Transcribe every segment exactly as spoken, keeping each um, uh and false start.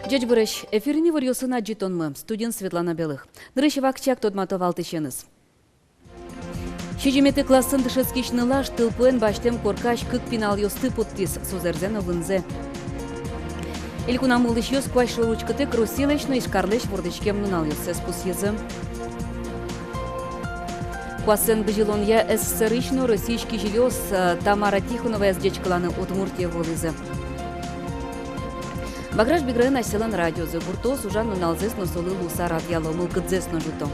Ӟечбуресь! Эфирын иворъёсын адӟытонмы, студиын Светлана Белых. Нырысь вакчияк тодмато валтӥсеныз. Сизьыметӥ классын дышетскись нылаш тылпуэн басьтэм коркась кык пиналъёсты поттӥз, сузэрзэ но вынзэ. Элькунамы улӥсьёс куазь шоры учкытэк Россилэсь но Ижкарлэсь вордӥськем нуналъёссэс пусйизы. Куасэн бызьылонъя СССР-ысь но Россиысь кизилиос, э, Тамара Тихоноваез ӟечкыланы Удмуртие вуылӥзы. Баграш-Биграын асьсэлэн радиозы, гуртоос ужан нуналзэс но солы луыса радъяло, мылкыдзэс но ӝуто.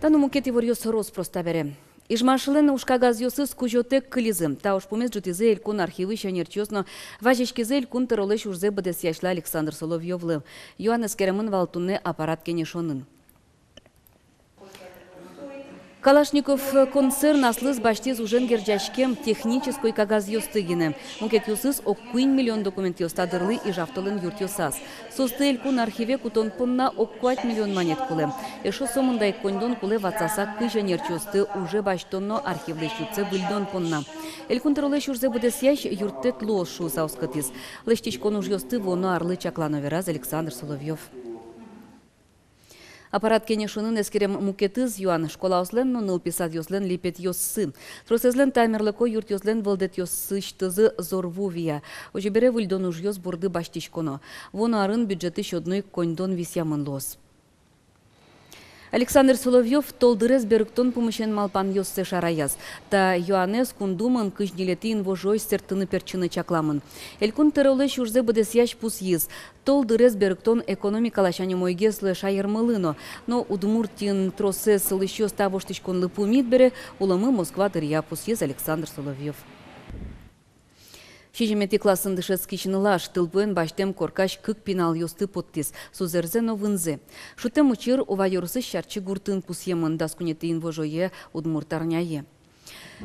Та но мукет иворъёс рос-прос табере. Ижмашлэн ужкагазъёсыз кузётэк кылизы. Та ужпумез ӝутӥзы Элькун архивысь ӧнерчиос но вазиськизы Элькун тӧролэсь ужзэ быдэсъясьлы Александр Соловьёвлы. Юан эскеремын вал туннэ аппарат кенешонын. Калашников концерн аслыз басьтӥз ужен герӟаськем технической кагазъёсты гинэ. Мукетъёсыз ог куинь миллион документъёс та дырлы Ижавтолэн юртъёсаз. Соосты Элькун архиве кутон понна ог куать миллион манет кулэ. Эшшо сомында ик коньдон кулэ ватсаса кызь ӧнерчиосты уже басьтон но архивлэсь юртсэ выльдон понна. Элькун тӧролэсь ужзэ быдэсъясь юрттэт луоз шуыса оскытӥз. Лэсьтӥськон ужъёсты вуоно арлы чаклано, вераз Александр Соловьёв. Аппарат кенешонын эскерем мукетыз юан — школаослэн но нылпи садъёслэн липетъёссы. Тросэзлэн та мерлыко юртъёслэн вӧлдэтъёсысьтызы зор ву вия. Озьы бере, выльдон ужъёс борды басьтӥськоно. Вуоно арын бюджетысь одно ик коньдон висъямын луоз. Александр Соловьёв толдырез берыктон пумысен малпанъёссэ шараяз. Та юанэз Кун Думаын кызь ньылетӥ инвожоысь сэрттыны-пертчыны чакламын. Элькун тӧролэсь ужзэ быдэсъясь пусйиз: толдырез берыктон экономика ласянь умойгес луэ шаермылы но. Но Удмуртиын тросэз улӥсьёс та воштӥськонлы пумит бере, уломы Москва дыръя, пусйиз Александр Соловьёв. Сизьыметӥ классын дышетскись нылаш тылпуэн басьтэм коркась кык пиналъёсты поттӥз, сузэрзэ но вынзэ. Шудтэм учыр Ува ёросысь Сярчи гуртын пусъемын, дас куинетӥ инвожое, удмурт арняе.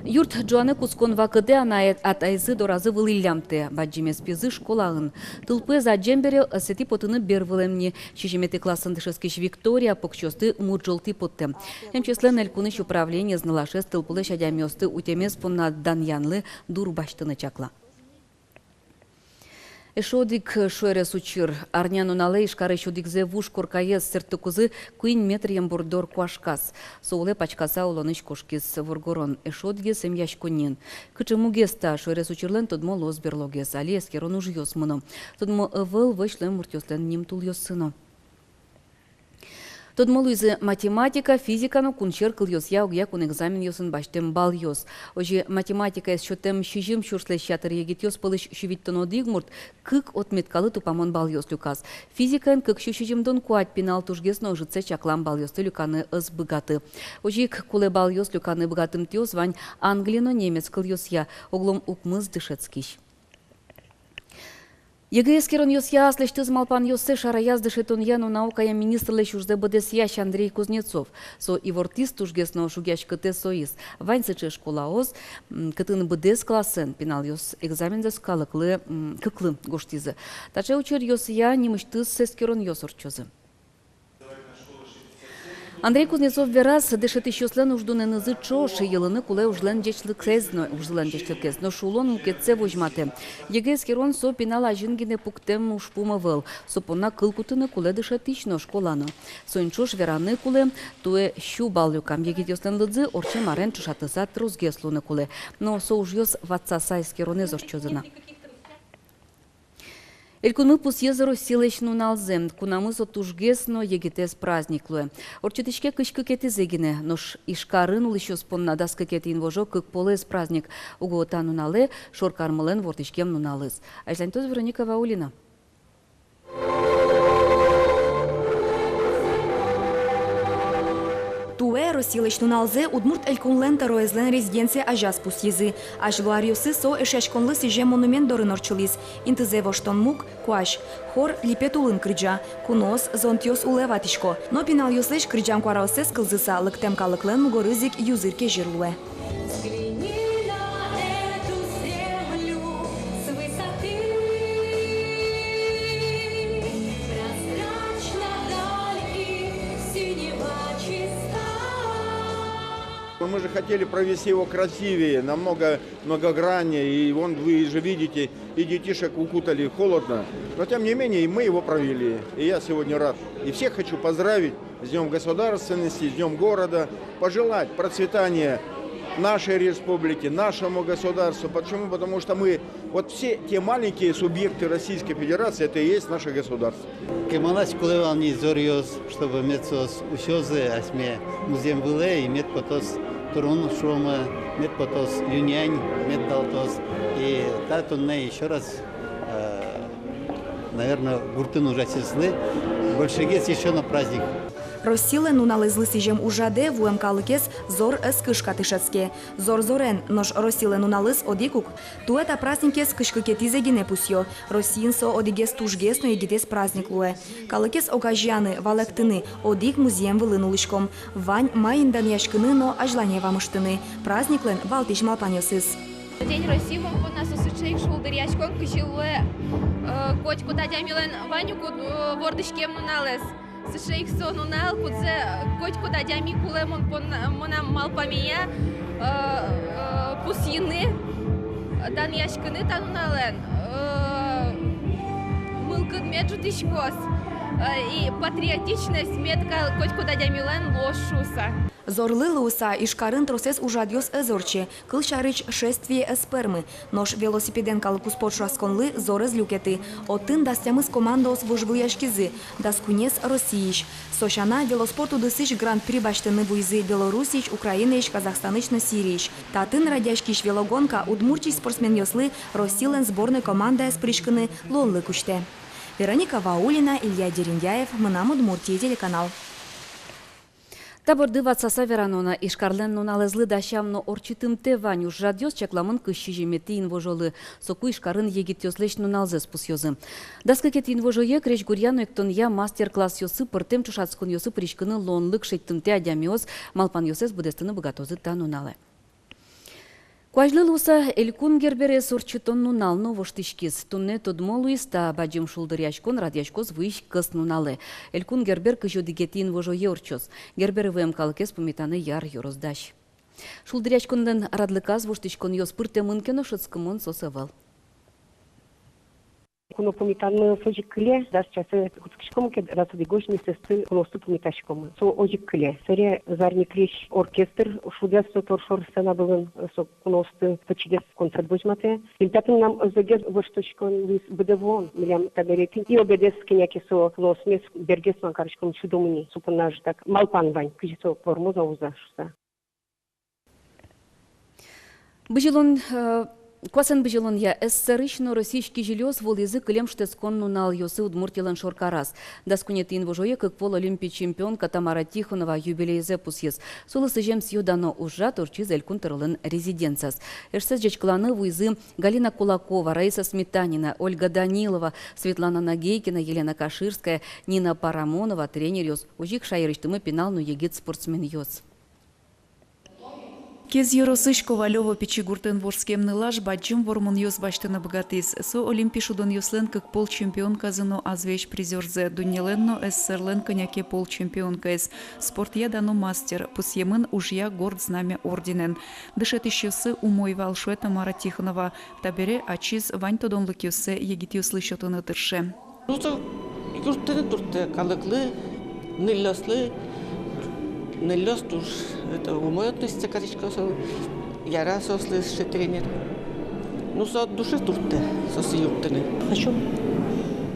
Юрт ӝуаны кутскон вакытэ анай-атайзы доразы вылӥллям тэ, бадӟымез пизы школаын. Тылпуэз адӟем бере, ӧсэтӥ потыны бер вылэм ни. Сизьыметӥ классын дышетскись Виктория покчиосты мурӝолтӥ поттэм. МЧС-лэн элькунысь управлениез нылашез тылпулэсь адямиосты утемез понна данъянлы дур басьтыны чакла. Эшшо одӥг шуэрес учыр. Арнянуналэ Ижкарысь одӥгзэ вуж коркаез сэрттыкузы куинь метръем борддор куашказ. Со улэ пачкаса улонысь кошкиз воргорон. Эшшо одӥгез эмъяськонниын. Кыӵе мугез та шуэрес учырлэн, тодмо луоз берлогес. Али эскерон ужъёс мыно. Тодмо ӧвӧл вӧсь луэм муртъёслэн нимтулъёссы но. Тодмо луизы математика, физика но кунсьӧр кылъёсъя огъя кун экзаменъёсын басьтэм баллъёс. Озьы математикаез сётэм сизьым сюрслэсь ятыр егитъёс пӧлысь сю витьтон одӥг мурт кык отметкалы тупамон баллъёс люказ. Физикаын кык сю сизьымдон куать пинал тужгес но ӧжытсэ чаклам баллъёсты люканы ӧз быгаты. Озьы ик кулэ баллъёс люканы быгатымтэос вань англи но немец кылъёсъя, оглом укмыс дышетскись. ЕГЭ эскеронъёсъя аслэсьтыз малпанъёссэ шараяз дышетонъя но наукая министрлэсь ужзэ быдэсъясь Андрей Кузнецов. Со ивортӥз тужгес но шугъяськытэ соиз. Вань сыӵе школаос, м, кытын быдэс классэн пиналъёс экзамензэс калыклы, м, кыклы гожтӥзы. Таӵе учыръёсъя нимысьтыз эскеронъёс ортчозы. Андрей Кузнецов вераз, дышетӥсьёслэн уждунэнызы ӵош йылыны кулэ ужлэн ӟечлыкез но, ужлэн ӟечлыкез но, шулон мукетсэ возьматэ. ЕГЭ эскерон — со пинал азьын гинэ пуктэм ужпум ӧвӧл. Со понна кыл кутыны кулэ дышетӥсь но, школа но. Соин ӵош вераны кулэ, туэ сю балл люкам егитъёслэн лыдзы ортчем арен ӵошатыса тросгес луыны кулэ. Но со ужъёс ватсаса эскеронэз ортчозы на. Элькунмы пусйиз Россилэсь нуналзэ. Кунамы со тужгес но егитэз праздник луэ. Ортчытӥське кызь кыкетӥзэ гинэ, нош Ижкарын улӥсьёс понна дас кыкетӥ инвожо кык полэс праздник. Уго та нуналэ шоркармылэн вордӥськем нуналыз. Азьланьтоз Вероника Ваулина. Туэ Россилэсь нуналзэ Удмурт Элькунлэн тӧроезлэн резиденцие азяз пусйизы. Азьло аръёсы со Эшъяськонлы сӥзем монумент дорын ортчылӥз. Интызэ воштон муг — куазь. Хор липет улын кырӟа. Куноос, зонтъёс улэ ватӥсько. Но пиналъёслэсь кырӟан куараоссэс кылзыса лыктэм калыклэн мугорыз ик юзыр-кезьыр луэ. Взгляни на эту землю с высоты. Прозрачна даль и синева чиста. Мы же хотели провести его красивее, намного многограннее. И вон вы же видите, и детишек укутали холодно. Но тем не менее, и мы его провели. И я сегодня рад. И всех хочу поздравить с Днём Государственности, с Днём города. Пожелать процветания нашей республике, нашему государству. Почему? Потому что мы, вот все те маленькие субъекты Российской Федерации, это и есть наше государство. Кемалась кулэ вал ни зоръёс, чтобы мед соос усёзы асьме музъем вылэ, и мед потоз турун, шуомы, мед потоз ю-нянь, мед далтоз. И та туннэ ещё раз, э, наверно, гуртын ужасьёслы большегес ещё но праздник. Россилэн нуналэзлы сӥзем ужрадэ вуэм калыкез зор ӧз кышка, тышетске. Зор зорен, нош Россилэн нуналыз одӥг ук. Туэ та праздникез кызь кыкетӥзэ гинэ пусъё. Россиын со одӥгез тужгес но егитэз праздник луэ. Калыкез огазеяны, валэктыны: одӥг музъем вылын улӥськом. Вань маин данъяськыны но азьлане вамыштыны. Праздниклэн валтӥсь малпанъёсыз. День России мон понна со сыӵе ик шулдыръяськон, кызьы луэ, э, котькуд адямилэн вань ук, э, вордӥськем нуналэз. Сыӵе ик со нунал, кудзэ котькуд адями кулэ, мон пон-, мынам малпамея, э, э, пусйыны, данъяськыны та нуналэн, э, мылкыд мед ӝутӥськоз, э, и патриотичность мед ка-, котькуд адямилэн луоз шуыса. Зорлы луыса, Ижкарын тросэз ужрадъёс ӧз ортче, кылсярысь, шествие ӧз пӧрмы. Нош велосипедэн калыккуспо ӵошатсконлы зор ӧз люкеты. Отын дас тямыс командаос вожвылъяськизы, дас куинез Россиысь. Со сяна, велоспорт удысысь гран-при басьтыны вуизы Белоруссиысь, Украинаысь, Казахстанысь но Сириысь. Татын радъяськись велогонка Удмуртиысь спортсменъёслы Россилэн сборной командаез пыриськыны луонлык усьтэ. Вероника Ваулина, Илья Дерендяев, «Мынам Удмуртие» телеканал. Та борды ватсаса верано на: Ижкарлэн нуналэзлы дасям но ортчытымтэ вань ужрадъёс чакламын кызь сизьыметӥ инвожолы. Соку Ижкарын егитъёслэсь нуналзэс пусъёзы. Дас кыкетӥ инвожое крезьгуръя но эктонъя мастер-классъёсы, пӧртэм ӵошатсконъёсы пыриськыны луонлык шедьтымтэ адямиос малпанъёссэс быдэстыны быгатозы та нуналэ. Куазьлы луыса, Элькун Герберез ортчытон нунал но воштӥськиз. Туннэ тодмо луиз: та бадӟым шулдыръяськон радъяськоз вуись кӧснуналэ. Элькун Гербер кызь одӥгетӥ инвожое ортчоз. Герберы вуэм калыкез пумитаны Яр ёрос дась. Шулдыръяськонлэн радлыказ воштӥськонъёс пыртэмын ке но, шӧдскымон соос ӧвӧл. Куно пумитаны соос ик кыле, дас часэ кутскиськом ке, дас одӥгозь несэсты куноосты пумитаськом. Со озьы ик кыле. Сэре «Зарни крезь» оркестр шудэ со торшор сцена вылын, со куноосты пичигес концерт возьматэ. Тӥни татын мынам ӧжытгес воштӥськон луиз быдэ вуон, милям табере тӥни и обедэз кӧня ке со куноосмес бергес мар кариськом, сюдом ини, со понна ӧжытак малпан вань, кызьы со пӧрмоз-а, уз-а шуыса. Бызьылон, э, куасэн бызьылонъя СССР-ысь но Россиысь кизилиос вуылӥзы кылем шутэтскон нуналъёсы Удмуртилэн шоркараз. Дас куинетӥ инвожое кык пол олимпи чемпионка Тамара Тихонова юбилейзэ пусйиз. Солы сӥзем сӥё-дано ужрад ортчиз Элькун тӧролэн резиденцияз. Эшсэс ӟечкыланы вуизы Галина Кулакова, Раиса Сметанина, Ольга Данилова, Светлана Нагейкина, Елена Каширская, Нина Парамонова, тренеръёс, озьы ик шаерысьтымы пинал но егит спортсменъёс. Кез ёросысь Ковалёво пичи гуртын вордскем нылаш бадӟым вормонъёс басьтыны быгатӥз. Со олимпи шудонъёслэн кык пол чемпионказы но азвесь призёрзы, дуннелэн но СССР-лэн кӧня ке пол чемпионкаез, спортъя дано мастер, пусъемын ужъя «Горд знамя» орденэн. Дышетӥсьёссы умой вал, шуэ Тамара Тихонова. Табере ачиз вань тодонлыкъёссэ егитъёслы сётыны тырше. Ну, со юрттыны турттэ калыклы, ныллёслы. Ныллёс туж, это, умой относится карисько, со яра соослы сыӵе тренер. Ну, со от души турттэ соослы юрттыны. Хочу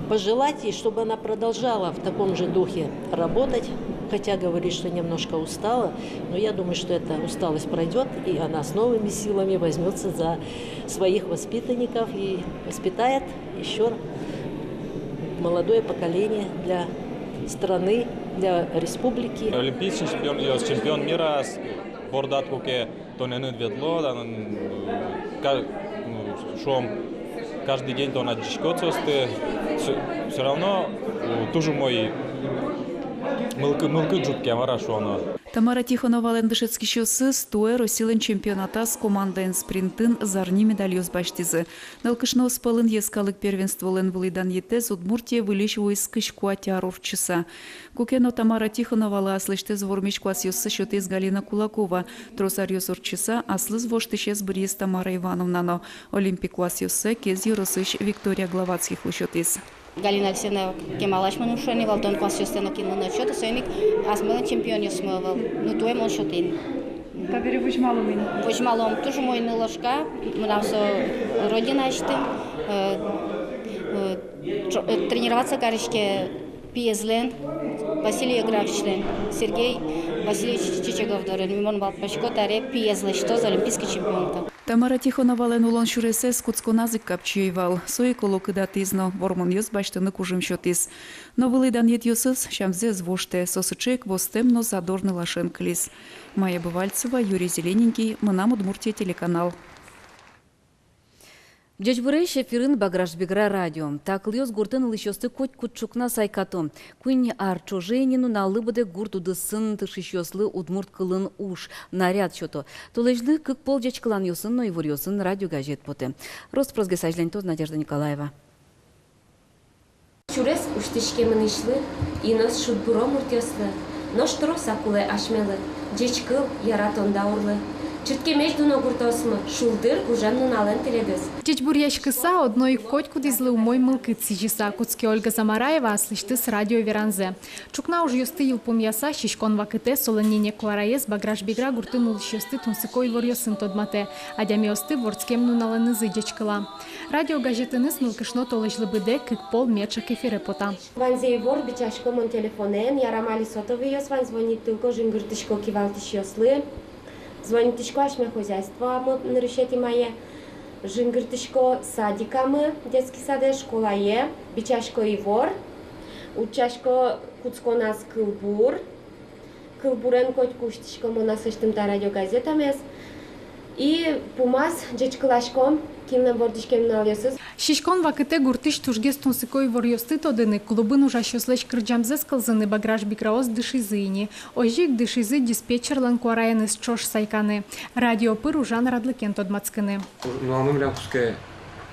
пожелать ей, чтобы она продолжала в таком же духе работать, хотя говорит, что немножко устала, но я думаю, что эта усталость пройдёт, и она с новыми силами возьмётся за своих воспитанников и воспитает ещё молодое поколение для страны, для республики. Олимпийский чемпион, э, чемпион мира с-, бордад куке тонэн ветло, да, м, ка-, ну, шуом, каждый день тон адӟиськод соосты, всё, всё равно, э, туж умой, мылкы-, мылкыд ӝутке, мар-а шуоно. Тамара Тихоновалэн дышетскисьёсыз туэ Россилэн чемпионатаз командаен спринтын зарни медальёс басьтӥзы. Нылкышноос пӧлын йӧскалык первенстволэн вылӥ данъетэз Удмуртие выльысь вуиз кызь куать ар ортчыса. Куке но Тамара Тихоновалы аслэсьтыз вормись куасъёссэ сётӥз Галина Кулакова. Трос аръёс ортчыса аслыз воштӥсез быръиз Тамара Ивановна но. Олимпик куасъёссэ Кез ёросысь Виктория Главатскихлы сётӥз. Галина Алексеевна кемалась мыным шуэ ни вал, тон куасъёстэ но кинлы но ӧд сёты, соин ик асьмелэн чемпионъёсмы ӧвӧл. Ну, туэ мон сётӥ ни. Табере возьмалом ини. Возьмалом, туж умой нылашка, мынам со родинаысьтым, э, э, чо-, э, тренироваться кариське пиезлэн, Василий Егоровичлэн, Сергей Васильевич Чечегов дорын. Ми, мон малпасько, табере пиез лэсьтоз олимпийский чемпионка. Тамара Тихоновалэн улон сюресэз кутсконаз ик капчи ӧй вал. Со ик оло кыдатӥз но, вормонъёс басьтыны кужым сётӥз. Но вылӥ данъетъёсыз сямзэ ӧз воштэ, со сыӵе ик востэм но задор нылашен кылиз. Майя Бывальцева, Юрий Зелененький, «Мынам Удмуртие» телеканал. Ӟечбуресь! Эфирын «Баграш-Бигра» радио. Та кылъёс гуртын улӥсьёсты котькуд ӵукна сайкато. Куинь ар ӵоже ини нуналлы быдэ гурт удысын тыршисьёслы удмурт кылын уж, наряд сёто. Толэзьлы кык пол ӟечкыланъёсын но иворъёсын радиогазет потэ. Рос-просгес азьланьтоз Надежда Николаева. Сюрес усьтӥське мынӥсьлы, инос шудбуро муртъёслы, нош трос-а кулэ асьмелы ӟечкыл, яратон даурлы. Чырткемесь дуно гуртоосмы, шулдыр гужем нуналэн тӥледыз. Ӟечбуръяськыса, одно ик котькудӥзлы умой мылкыд сӥзьыса, кутске Ольга Замараева аслэсьтыз радио веранзэ. Ӵукна ужъёсты йылпумъяса, сиськон вакытэ солэн ненег куараез Баграш-Бигра гуртын улӥсьёсты тунсыко иворъёсын тодматэ, адямиосты вордскем нуналэнызы ӟечкыла. Радиогазетыныз нылкышно толэзьлы быдэ кык пол меӵак эфире пота. Ваньзэ ивор бичасько мон телефонэн, ярам али сотовыйёс вань, звонитьтылӥсько, жингыртӥсько кивалтӥсьёслы, звонитьтӥсько асьме хозяйствоамы нырысетӥ мае, жингыртӥсько садикамы, детский садэ, школае, бичасько ивор, утчасько кутсконаз кылбур. Кылбурен котьку усьтӥсько мон аслэсьтым та радиогазетамес. И пумаз ӟечкыласьком, кинлэн вордӥськем нуналъёсыз. Сиськон вакытэ гуртысь тужгес тунсыко иворъёсты тодыны, клубын ужасьёслэсь кырӟамзэс кылзыны Баграш-Биграос дышизы ини. Озьы ик дышизы диспетчерлэн куараеныз ӵош сайканы, радио пыр ужан радлыкен тодматскыны. Уж-, нуналмы милям кутске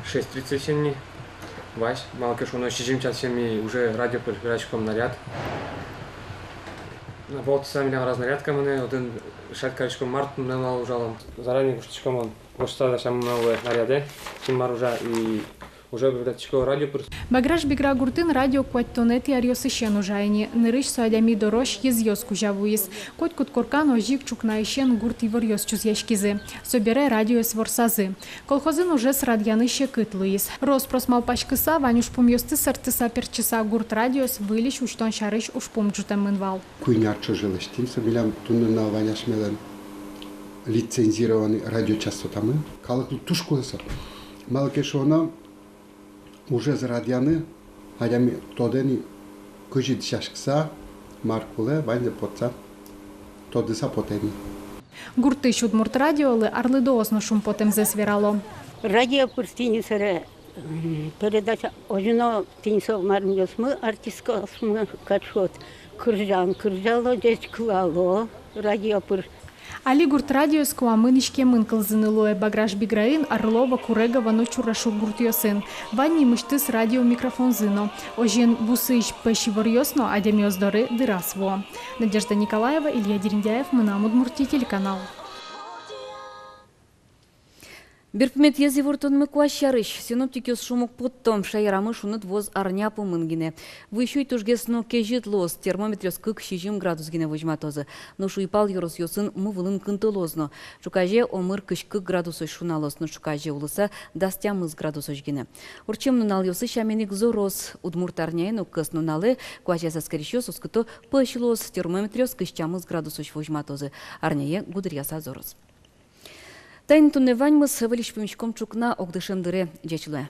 шесть тридцатьысен ни. Вазь, малы ке шуоно, сизьым часысен ми уже радио пыр вераськом наряд. Волтыса милям разнарядка мынэ, отын решать кариськом, мар туннэ нунал ужалом. Заранее гожтӥськом мон, гожтыса дасям мынэ нарядэ, кин мар ужа, и уже верасько радио пыр. Баграш-Бигра гуртын радио куатьтонэтӥ аръёсысен ужа ини. Нырысь со адями дорозь йӧзъёс кузя вуиз. Котькуд коркан озьы ик ӵукнаысен гурт иворъёс чузъяськизы. Собере радиоез ворсазы. Колхозын ужез радъяны секыт луиз. Рос-прос малпаськыса, вань ужпумъёсты-сэрттыса, гурт радиоез выльысь усьтон сярысь ужпум ӝутэмын вал. Куинь ар ӵоже лэсьтӥм со, милям туннэ нунал вань асьмелэн лицензированный радиочастотамы. Калыклы туж кулэ со. Малы ке шуоно, ужез радъяны адями тодэ ни, кызьы дӥсяськыса, мар кулэ, ваньзэ потса, тодыса потэ ни. Гуртысь удмурт радиолы арлыдоос но шумпотэмзэс верало. Радио пыр тӥни сэре, м, передача, озьы но тӥни со мармъёсмы, артисткаосмы кадь вот кырӟан кырӟало, ӟечкылало радио пыр. Али гурт радиоез куамын иськемын кылзыны луэ. Баграш-Биграын, Орлово, Курегово но Чурашуг гуртъёсын. Вань нимысьтыз радиомикрофонзы но. Озьыен, бусыысь пӧсь иворъёс но адямиос доры дыраз вуо. Надежда Николаева, Илья Дерендяев, «Мынам Удмуртие» телеканал. Берпуметӥез ивортонмы куазь сярысь. Синоптикъёс шуг-секыт потто: шаерамы шуныт вуоз арня пумын гинэ. Вуись уй тужгес но кезьыт луоз, термометръёс кык-сизьым градус гинэ возьматозы. Нош уйпал ёросъёсын мувылын кынтылоз но. Ӵуказе омыр кызь кык градусозь шуналоз, но ӵуказе улыса дас-тямыс градусозь гинэ. Ортчем нуналъёсы сямен ик зороз. Удмурт арняе но кӧснуналэ куазез эскерисьёс оскыто: пӧсь луоз, термометръёс кызь-тямыс градусозь возьматозы, арняе гудыръяса зороз. Таин туннэ ваньмыз. Выльысь пумиськом ӵукна огдышем дыре. Ӟеч луэ.